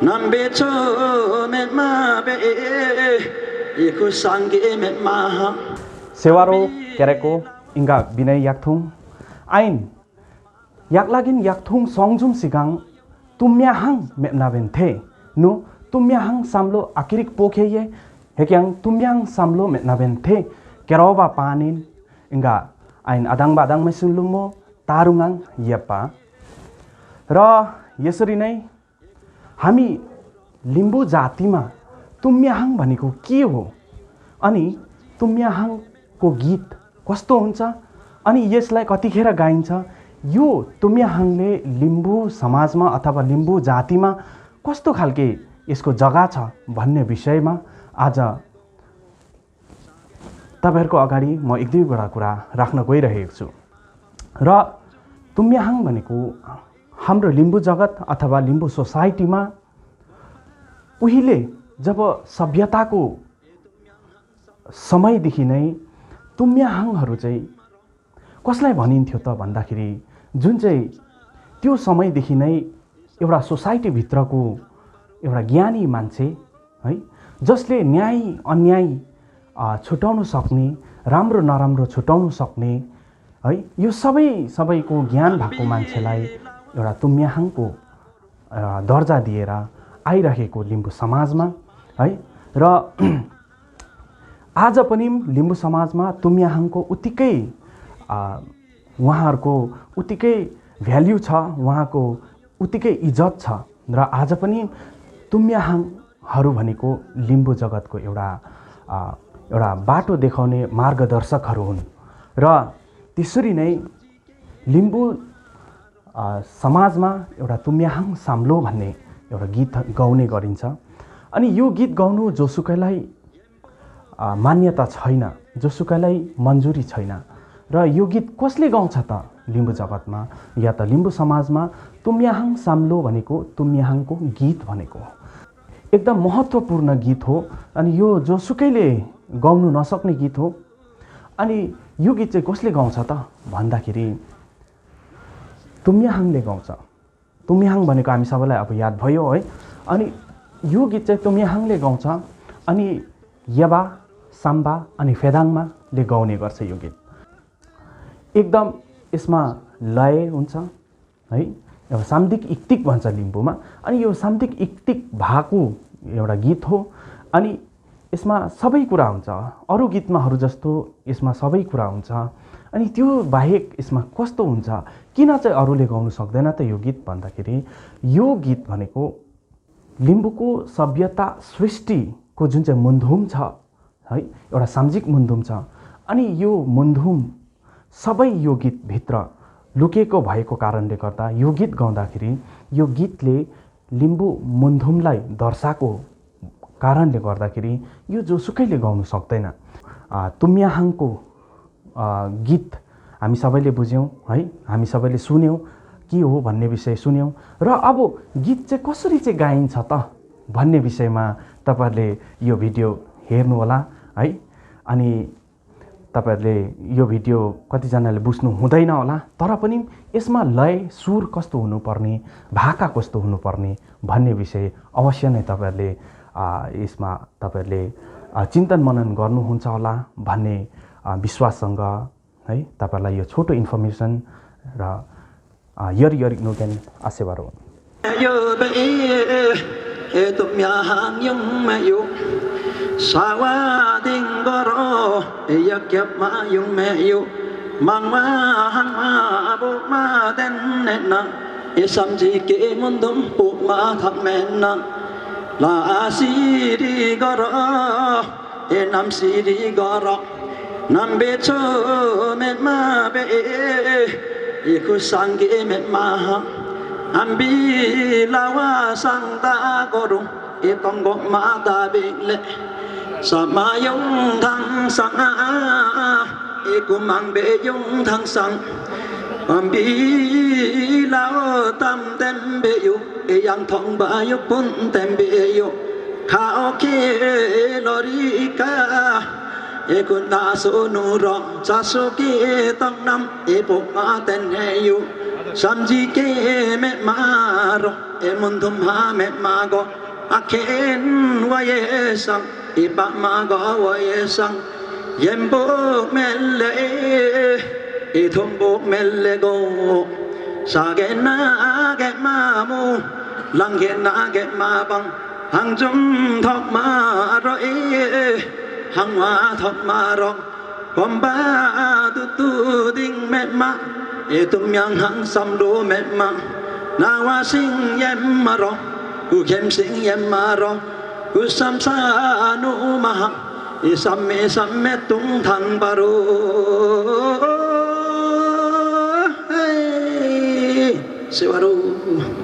nambe cho met ma be iku sangge met ma Sewaro kereko inga binai yakthung ain yaklagin yakthung songjum sigang tumya hang mepna ben the nu tumya hang samlo akirik pokheye hekyang tumyang samlo mepna ben the keroba panin inga ain adang badang mesulungmo tarungang yepa र यसरी नै हामी लिम्बू जातिमा तुम्याहाङ भनेको के हो अनि तुम्याहाङको गीत कस्तो हुन्छ अनि यसलाई कतिखेर गाइन्छ यो तुम्याहाङले लिम्बू समाजमा अथवा लिम्बू जातिमा कस्तो खालके यसको जग्गा छ भन्ने विषयमा आज तपाईहरुको अगाडि म एक दुईवटा कुरा राख्न गइरहेको छु र तुम्याहाङ भनेको हाम्रो लिम्बू जगत अथवा लिम्बू सोसाइटीमा उहिले जब सभ्यताको समयदेखि नै तुम्याहाङहरू चाहिँ कसलाई भनिन्थ्यो त भन्दाखेरि जुन चाहिँ त्यो समयदेखि नै एउटा सोसाइटी भित्रको एउटा ज्ञानी मान्छे है जसले न्याय अन्याय छुटाउन सक्ने राम्रो नराम्रो छुटाउन सक्ने है यो सबैको ज्ञान भएको मान्छेलाई एउटा तुम्याहाङको दर्जा दिएर आइरहेको लिम्बू समाजमा है र आज पनि लिम्बू समाजमा तुम्याहाङको उत्तिकै उहाँहरूको उत्तिकै भ्याल्यु छ उहाँको उत्तिकै इज्जत छ र आज पनि तुम्याहाङहरू भनेको लिम्बू जगतको एउटा बाटो देखाउने मार्गदर्शकहरू हुन् र त्यसरी नै लिम्बू समाजमा एउटा तुम्याहाङ साम्लो भन्ने एउटा गीत गाउने गरिन्छ अनि यो गीत गाउनु जोसुकैलाई मान्यता छैन जोसुकैलाई मन्जुरी छैन र यो गीत कसले गाउँछ त लिम्बू जगतमा या त लिम्बू समाजमा तुम्याहाङ साम्लो भनेको तुम्याहाङको गीत भनेको एकदम महत्त्वपूर्ण गीत हो अनि यो जोसुकैले गाउनु नसक्ने गीत हो अनि यो गीत चाहिँ कसले गाउँछ त भन्दाखेरि तुम्याहाङले गाउँछ तुम्याहाङ भनेको हामी सबैलाई अब याद भयो है अनि यो गीत चाहिँ तुम्याहाङले गाउँछ अनि यबा साम्बा अनि फेदाङमाले गाउने गर्छ यो गीत एकदम यसमा लय हुन्छ है एउटा सामदिक इक्तिक भन्छ लिम्बूमा अनि यो सामदिक इक्तिक भएको एउटा गीत हो अनि यसमा सबै कुरा हुन्छ अरू गीतमाहरू जस्तो यसमा सबै कुरा हुन्छ अनि त्यो बाहेक यसमा कस्तो हुन्छ किन चाहिँ अरूले गाउन सक्दैन त यो गीत भन्दाखेरि यो गीत भनेको लिम्बूको सभ्यता सृष्टिको जुन चाहिँ मुन्धुम छ है एउटा सामाजिक मुन्धुम छ अनि यो मुन्धुम सबै यो गीतभित्र लुकेको भएको कारणले गर्दा यो गीत गाउँदाखेरि यो गीतले लिम्बू मुन्धुमलाई दर्शाएको कारणले गर्दाखेरि यो जोसुकैले गाउन सक्दैन तुम्याहाङको गीत हामी सबैले बुझ्यौं है हामी सबैले सुन्यौं के हो भन्ने विषय सुन्यौं र अब गीत चाहिँ कसरी चाहिँ गाइन्छ त भन्ने विषयमा तपाईहरुले यो भिडियो हेर्नु होला है अनि तपाईहरुले यो भिडियो कतिजनाले बुझ्नु हुँदैन होला तर पनि यसमा लय सुर कस्तो हुनुपर्ने भाका कस्तो हुनुपर्ने भन्ने विषय अवश्य नै तपाईहरुले यसमा तपाईहरुले चिन्तन मनन गर्नुहुन्छ होला भन्ने विश्वाससँग है तपाईहरुलाई यो छोटो इन्फर्मेसन र यरि नोगेन आसेवारो yo be tumyahang yung mayo sawa ding goro yakyap ma yung mayo mangwa hang ma bu ma den na samji ke mundum pu ma thak men na la si di goro nam si di goro nam be cho met ma be iku sangge met ma ambi lawa sang ta goro itong gok ma ta bile sama yung thang sang iku mang be yung thang sang ambi lao tam tem be yu yang thong ba yu pun tem be yu khao ke lorika iku na so nu ro cha so ke tong nam ipu ma ten he yu 삼지게 맺마로 에문둠하 맺마고 아켄 와예상 이밤마고 와예상 옌복 멜레 이톰복 멜레고 사게 나게 마무 랑게 나게 마방 항좀 덕마로 항와 덕마로 범바두뚜딩 맺마 이tum양 항삼로 맺마 나와 싱옌마로 우겜 싱옌마로 우삼사누마하 이삼메 삼메 뚱탕바로 세와루